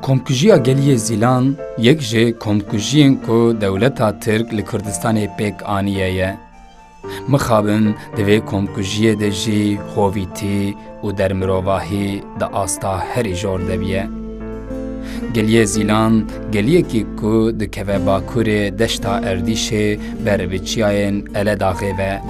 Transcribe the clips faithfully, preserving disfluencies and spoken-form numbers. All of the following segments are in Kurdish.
Komkujiya Geliyê Zîlan yek ji komkujiyên ku dewleta Tirk li Kurdistanê pêk aniye ye. Mixabin di vê komkujiyê de jî hovîtî û dermirovahî di asta herî jor de bûye. Geliyê Zîlan geliyekî ku dikeve bakurê deşta Erdîşê ber bi çiyayên Eledaxê ve.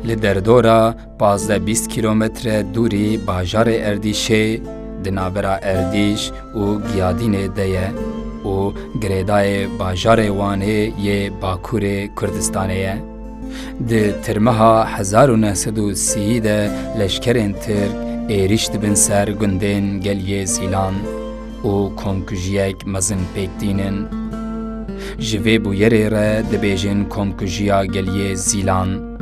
Li derdora pazdeh bîst kîlometre dûrî bajarê Erdîşê, di navbera Erdîş û Giyadînê de ye û girêdayê bajarê Wanê yê Bakurê Kurdistanê ye. Di tirmeha hezar û neh sed û sî de leşkerên Tirk êrîş dibin ser gundên Geliyê Zîlan û komkujiyek mezin pêk tînin. Ji vê bûyerê re dibêjin Komkujiya Geliyê Zîlan.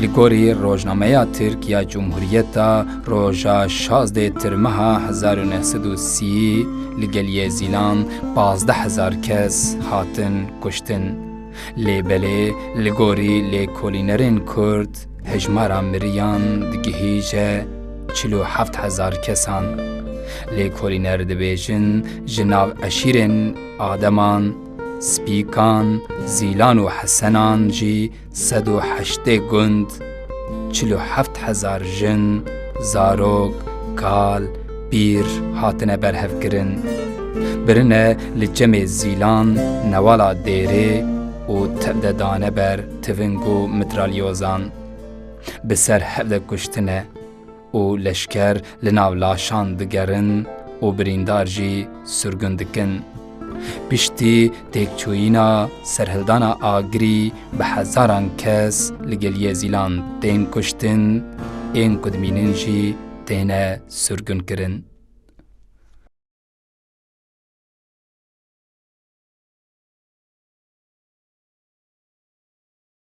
Li gorî rojnameya Tirk ya Cumhuriyeta, roja şazdeh tirmeha hezar û neh sed û sî li Geliyê Zîlan pazdeh hezar kes hatin kuştin. Lê belê li gorî lêkolînerên Kurd hejmara miriyan digihîje çil û heft hezar kesan. Lêkolîner dibêjin ji nav eşîrên Ademan, Spîkan, Zîlan û Hesenan jî sed û heştê gund, çil û heft hezar jin, zarok, kal, pîr hatine berhevkirin. Birine li çemê Zîlan, newala Dêrê û tev de dane ber tiving û mitralyozan. Bi ser hev de kuştine û leşker li nav laşan digerin û birîndar jî sirgûn dikin. Piştî têkçûyîna serhildana Agirî bi hezaran kes li Geliyê Zîlan tên kuştin, ên ku dimînin jî têne sirgûnkirin.